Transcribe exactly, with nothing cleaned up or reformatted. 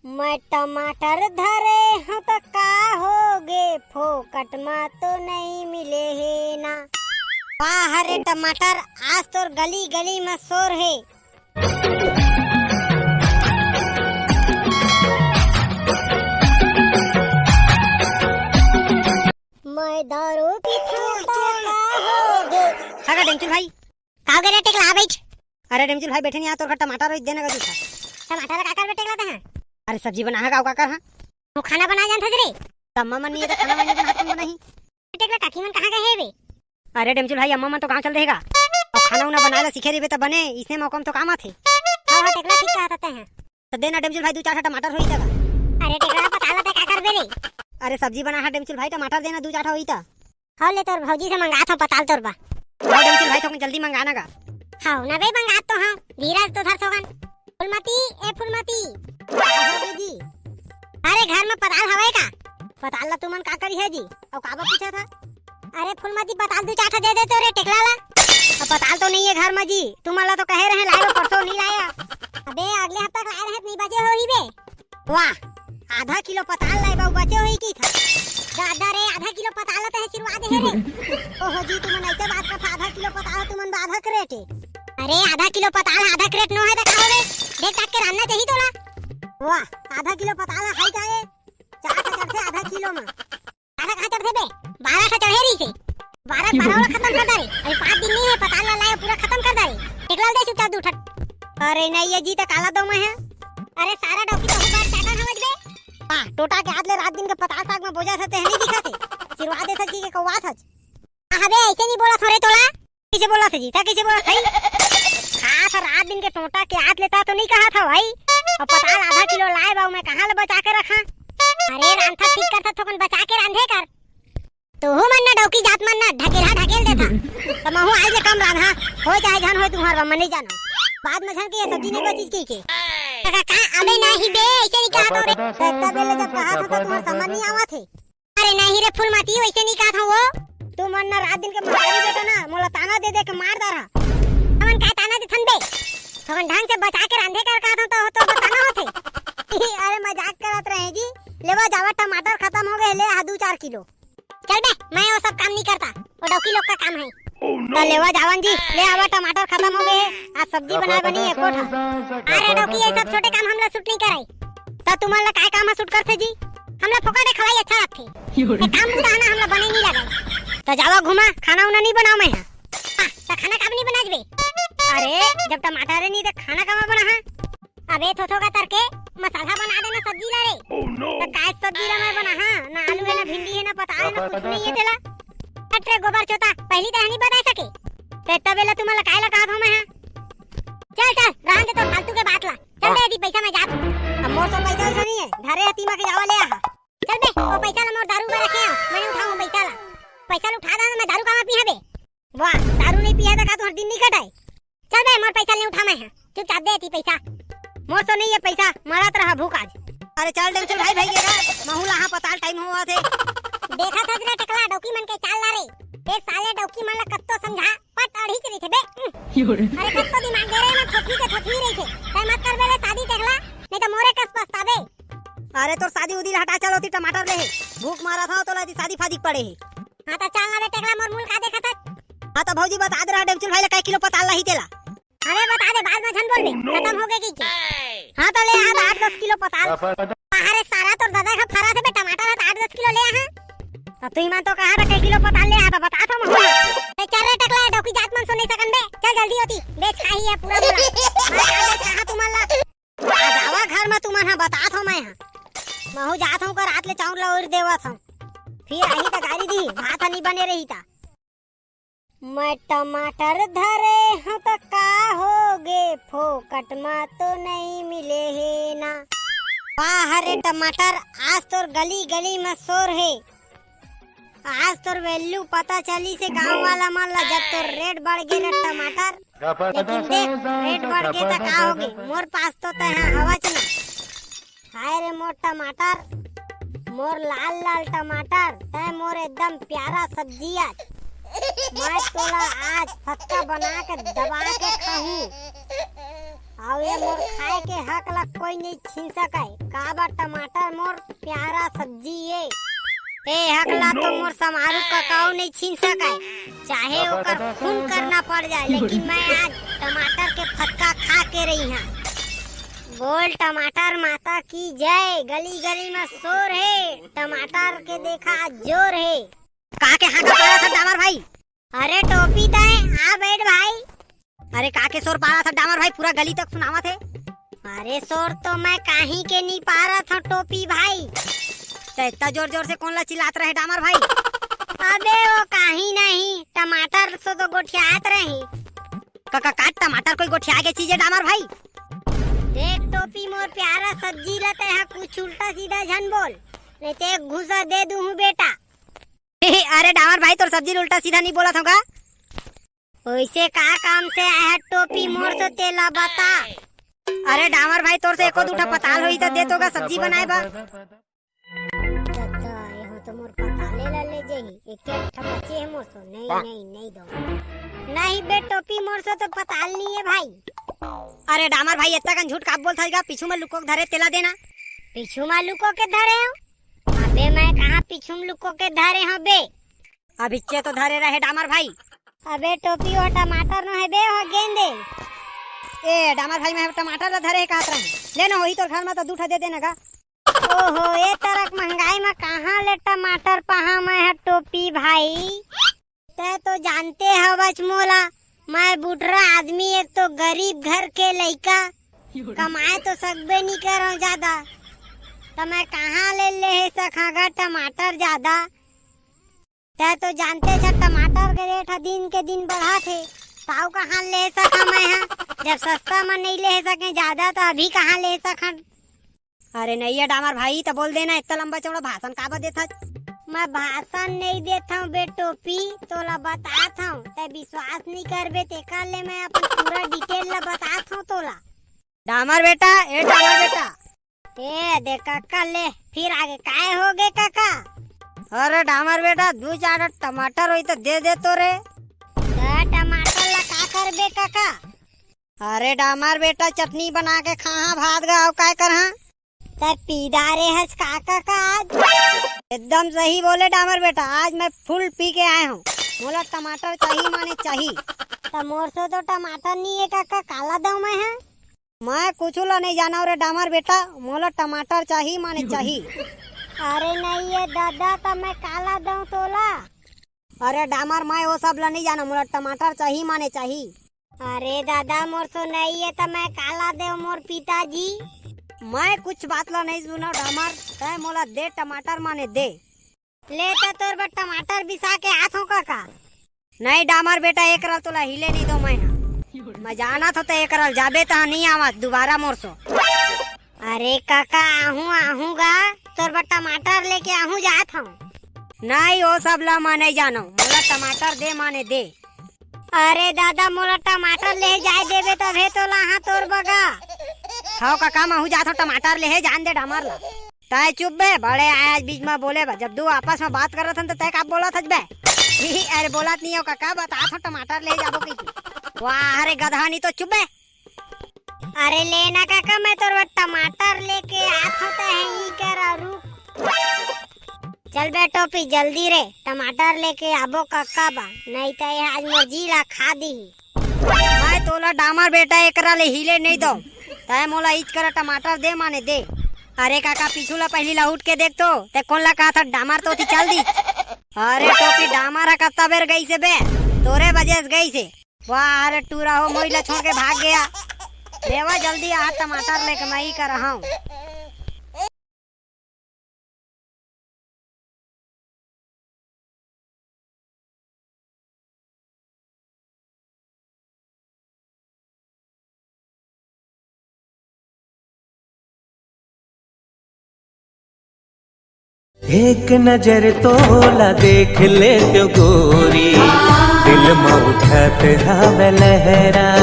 मैं टमाटर धरे हंव त का होगे, फोकट म तो नइ मिले हे ना। वाह रे टमाटर, आज तोर गली गली म शोर हे। मैं दारू पीथंव त का होगे। का गा डेमचुल भाई? का होगे रे टेकला, आ बइठ। अरे डेमचुल भाई बइठे नहीं आ, तोर घर टमाटर रोज देना का जूठा। टमाटर का करबे टेकला तहां? अरे सब्जी बनाहा का, का कर हां? तू खाना बना जानथस रे? त अम्मा मन नहीं हे त खाना मन नहीं बनाहा, कौन बनाही? टेकला काकी मन कहां गए हे बे? अरे डेमचुल भाई, अम्मा मन तो गांव चल देहे गा। अब खाना उना बनाए ला सीखे रहिबे त बने, इसने मौका म तो काम आथे। हां, हां, टेकला ठीक कहत हस तैं। त देना डेमचुल भाई, दू चार ठा टमाटर होई त गा। अरे टेकला, पताल ला तैं का करबे रे? अरे सब्जी बनाहा डेमचुल भाई, टमाटर देना दू चार ठा होई त। हव ले, तोर भौजी से मंगात हंव पताल तोर बर। हव डेमचुल भाई, थोकन जल्दी मंगाना गा। हव ना बे, मंगात तो हंव, धीरज तो धर थोकन। फूलमती, ए फूलमती। का होगे जी? अरे घर म पताल हवय का? पताल ला तुमन का करिहा जी? अउ काबर पूछत हव? अरे फूलमती, पताल दू चार ठा दे दे तो रे टेकला ला। अब पताल तो नइ हे घर म जी, तुमन ला तो कहे रहेंव लाए बर, परसों नइ लाया। अबे अगले हफ्ता के लाए रहेंव त नइ बचे होही बे। वाह, आधा किलो पताल लाए बर बचे होही कहिथस। दादा रे, आधा किलो पताल ला तैं चिरवा दे हे रे। ओहो जी, तुमन अइसे बात करथव, आधा किलो पताल तुमन बर आधा crate हे। अरे आधा किलो पताल आधा crate नोहे त का होगे? देख ताक के रांधना चाही तोला। वाह, आधा किलो पताल हे का ए? चार ठा चढ़थे आधा किलो म। बारह कहाँ चढ़थे बे? बारह ठा चढ़े रहिसे। बारह, बारह ओला खतम कर डारे। अभी पाँच दिन नइ हे, पताल ला लाए पूरा खतम कर डारे। टेकला ल दे चुपचाप दू ठा। अरे नइ ए जी, त काला दंव मैं ह? अरे सारा डौकी तो बार चाटन हवस बे। वाह, टोटा के आत ले रात दिन के पताल साग म बोजथस, तेह नइ दिखत हे। चिरवा देथस कि के कौवाथस। अबे अइसे नइ बोलत हंव रे तोला। कइसे बोलथस जी? त कइसे बोलथस भाई? खात हंव रात दिन के टोटा के आत ले, त तो नइ कहत हंव भाई। अब पताल आधा किलो लाए बर मैं कहाँ ले बचा के रखंव? अरे रांधथस ठीक करथस, थोकन बचा के रांधे कर। तुहू मन ना डौकी जात मन ना ढकेलहा ढकेल देथा। त महूं आज ले कम रांधंव, होय चाहे झन होय, तुम्हर बर मैं नइ जानंव। बाद म झन कहिहा ये सब्जी नइ बचिस कहिके। का, का, अबे नहीं बे, अइसे नइ कहत हंव रे। त इतना बेर ले जब कहत हंव त तुम्हर समझ नइ आवत हे। अरे नहीं रे फूलमती, वइसे नइ कहत हंव वो। तुमन ना रात दिन के महतारी बेटा ना, मोला ताना दे दे के मार डारहा। हमन काय ताना देथन बे? थोकन ढंग से बचा के रांधे कर कहत हंव त तोर ताना होथे। अरे मजाक करत रहेंव जी। लेवा जावा, टमाटर खतम होगे, ले आ दू चार किलो। चल बे, मैं वो सब काम नइ करता, वो डौकी लोग का काम हे। त लेवा जावन जी, ले आवा, टमाटर खतम होगे हे, आज सब्जी बनाए बर नइ हे एको ठा। अरे डौकी, ये सब छोटे काम हमला suit नइ करय। त तुमन ला काय काम ह suit करथे जी? हमला फोकट के खवाई अच्छा लगथे। ये काम बुता हे ना, हमला बने नइ लगय। त जावा घूमा, खाना उना नइ बनांव मैं ह। आ, त खाना काबर नइ बनास बे? अरे जब टमाटर हे नइ त खाना काबर बनाहूं? अबे थोथो का तरके मसाला बना देना सब्जी ला रे। त काय सब्जी ला मैं बनाहूं? ना आलू हे, ना भिंडी हे, ना पताल हे, ना कुछ नइ हे तेला। हट रे गोबर चोता, पहिली तैं ह नइ बता सके। त तबे ले तुमन ला काय ला कहत हंव मैं ह? चल चल, रहन दे तोर फालतू के बात ला। चल दे यदि पैसा, मैं जात हंव। अब मोर तो पैसा वैसा नइ हे, धरे हंव, तीमा के जावा ले आहा। चल बे, वो पैसा ला मोर दारू बर रखे हंव, मैं नइ उठाहूं पैसा ला। पैसा ला उठा दा, मैं दारू कामा पीहूं बे। वाह, दारू नइ पीहस त का तुंहर दिन नइ कटय? चल बे, मोर पैसा नइ उठावंव मैं ह, चुपचाप दे एती पैसा। मोर तो नइ हे पैसा, मरत रहा भूख आज। अरे चल डेमचुल भाई, भइगे गा, महूं ला हां पताल, time होवत हे। देखत हस रे टकला, डौकी मन के चाल ला रे। ए साले डौकी मन ला कत्तो समझा, पट अड़ीच रहिथे बे। अरे कत्तो दिमाग दे रे, मैं थोथी के थोथी रहिथे। तैं मत करबे ले शादी टकला, नइ त मोरे कस पछताबे। अरे तोर शादी उदी ला हटा, चल ओती टमाटर ले हे। भूख मारत हंव तोला, एती शादी फादी पड़े हे। हां त चल ना बे टकला, मोर मुंह ला का देखत हस? हां त भौजी बता दे रहा डेमचुल भाई ला कै किलो पताल लाही तेला। अबे बता दे, बाद म झन बोलबे, खतम होगे कहिके। हां त ले आ आठ दस किलो पताल। अरे सारा तोर ददा का फरा थे बे टमाटर ह त आठ दस किलो ले आ हां। त तुमन तो कहा था कै किलो पताल ले आ त बता तो महूं। ए चल रे टकला, डौकी जात मन सुन नइ सकन बे। चल जल्दी ओती, बेच खाही हे पूरा बोला। कहा तुमन ला। आ जावा घर म तुमन ह, बतात हंव मैं ह। महूं जात हंव, का रात ले चाउर ला ओर देवत हंव। फिर आही त गारी दिही, भात ह नइ बने रही त। मैं टमाटर धरे हंव त का होगे, फोकट म तो नइ मिले हे ना। वाह रे टमाटर, आज तोर गली गली म शोर हे। आज तोर value पता चलिस हे गांव वाला मन ला, जब तोर rate बढ़ गे रे टमाटर। लेकिन देख, rate बढ़ गे त का होगे, मोर पास तो तैं ह हवच ना। हाय रे मोर टमाटर, मोर लाल लाल टमाटर, तैं मोर एकदम प्यारा सब्जी अस। मैं तोला आज फक्का बना के दबा के खाहूं। अउ ये मोर खाए के हक ला कोई नइ छीन सकय, काबर टमाटर मोर प्यारा सब्जी ए। ए हक ला तो मोर समारू ककाओ नइ छीन सकय, चाहे ओकर खून करना पड़ जाए, लेकिन मैं आज टमाटर के फतका खा के रही हाँ। बोल टमाटर माता की जय। गली गली में शोर हे, टमाटर के देखा आज जोर हे। का के हाँका पारत हस डामर भाई? अरे टोपी तय, आ बैठ भाई। अरे का के शोर पारत हस डामर भाई, पूरा गली तक सुनावत हे। अरे शोर तो मैं काहीं के नइ पारत हँव टोपी भाई। त इतना जोर जोर से कोन ला चिल्लात रहे डामर भाई? अबे वो काहीं नहीं, टमाटर से तो गोठियात रही। का, का, का टमाटर कोई गोठिया के चीज हे डामर भाई? देख टोपी मोर प्यारा सब्जी ला तय हा कुछ उल्टा सीधा झन बोल, नहीं ते एक घूसा दे दूहूँ बेटा। अरे डामर भाई, तोर सब्जी ल उल्टा सीधा नइ बोलत हँव का? ओइसे का काम से आए हस टोपी मोर से, तेला बता। अरे डामर भाई, तोर से एको दू ठा पताल होही त दे तो गा सब्जी बनाए बर। ददा, एहो तो मोर पताले ला ले जही। एक एक ठा बचे हे मोर सो। नहीं, नहीं, नहीं दो। नहीं बे टोपी, मोर सो तो पताल नइ हे भाई। अरे डामर भाई, इतना कन झूठ काबर बोलत हस गा? पीछू में लुको के धरे तेला देना। पीछू में लुको के धरे हँव? अबे मैं कहाँ पीछू में लुको के धरे हँव बे? अभिच्चे तो धरे रहे डामर भाई। अबे टोपी, वो टमाटर नो हे बे, वो गेंदे। ए डामर भाई, मैं टमाटर ला धरे हे कहत रहे। ले ना, होही तोर घर में तो दू ठा दे देना गा। ओहो, ए तरक महंगाई में कहाँ ले टमाटर पाहां मैं ह टोपी भाई? तै तो जानते हवच मोला, मैं बुढ़रा आदमी, एक तो गरीब घर के लइका, कमाए तो सकबे नइ करँव जादा, त मैं कहाँ ले लेहे सकँव गा टमाटर जादा? तै तो जानते छ टमाटर के रेट ह दिन के दिन बढ़त हे, ताऊ कहाँ ले सकँव मैं ह? जब सस्ता म नइ ले सकें जादा, त अभी कहाँ ले सकँव? अरे नइ ए डामर भाई, त बोल देना, इतना लंबा चौड़ा भाषण काबर देथस? मैं भाषण नइ देथँव बे टोपी, तोला बतात हँव, तै विश्वास नइ करबे, तेकर ले मैं अपन पूरा detail ला बतात हँव तोला। डामर बेटा, ए डामर बेटा। ए दे कका, ले फिर आगे काय होगे कका? अरे डामर बेटा, दू चार टमाटर होही त दे दे तो रे। त टमाटर ला का करबे कका? अरे डामर बेटा, चटनी बना के खाहां भात गा, अउ काय करहां? त पी डारे हस का कका आज? एकदम सही बोले डामर बेटा, आज मैं full पी के आए हँव, मोला टमाटर चाही माने चाही। त मोर सो तो टमाटर नइ हे कका, काला दँव मैं ह? मैं कुछू ला नइ जानँव रे डामर बेटा, मोला टमाटर चाही माने चाही। अरे नइ ए ददा, त मैं काला दँव तोला? अरे डामर, मैं वो सब ला नइ जानँव, मोला टमाटर चाही माने चाही। अरे ददा, मोर सो नइ ए त मैं काला देंव मोर पिताजी? मैं कुछ बात ला नइ सुनँव डामर, तै मोला दे टमाटर माने दे। ले त तोर बर टमाटर बिसा के आत हँव कका। नइ डामर बेटा, एकरा ल तोला हिले नइ दँव मैं ह। मैं जानत हँव त एकरा ल जाबे त नइ आवस दुबारा मोर सो। अरे कका, आहूँ, आहूँ गा, तोर बर टमाटर लेके आहूँ जात हँव। नइ, ओ सब ला मैं नइ जानँव, मोला टमाटर दे माने दे। अरे ददा, मोला टमाटर ले जाए देबे तभे तो लाहां तोर बगा। हव कका, महूँ जात हँव टमाटर लेहे, जान दे डामर ला। तै चुप बे, बड़े आय आज बीच म बोले बर। जब दू आपस म बात करत हन त तै का बोलत हस बे? अरे बोलत नइ हँव कका, बतात हँव टमाटर ले जाबो कहिके। वाह रे गधा, नइ तो चुप बे। अरे ले ना कका, मैं तोर बर टमाटर लेके आत हँव, तै ही करा रुक। चल बे टोपी, जल्दी रे, टमाटर लेके आबो कका बा, नइ त ए आज मोर जी ला खा दिही। मैं तोला डामर बेटा एकरा ले हिले नइ दँव, तै मोला इच करा टमाटर दे माने दे। अरे काका, पीछू ला पहिली ला उठ के देख तो, तै कोन ला कहत हस डामर, तो ओती चल दिस। अरे टोपी, डामर ह कत्ता बेर गइस हे बे, तोरे वजह से गइस हे। वाह, अरे टूरा हो, मोही ला छोड़ के भाग गया। लेवा जल्दी आ टमाटर लेके, मैं ही करा हँव। एक नजर तोला देख लेतेंव गोरी, दिल म उठत हवय लहरा।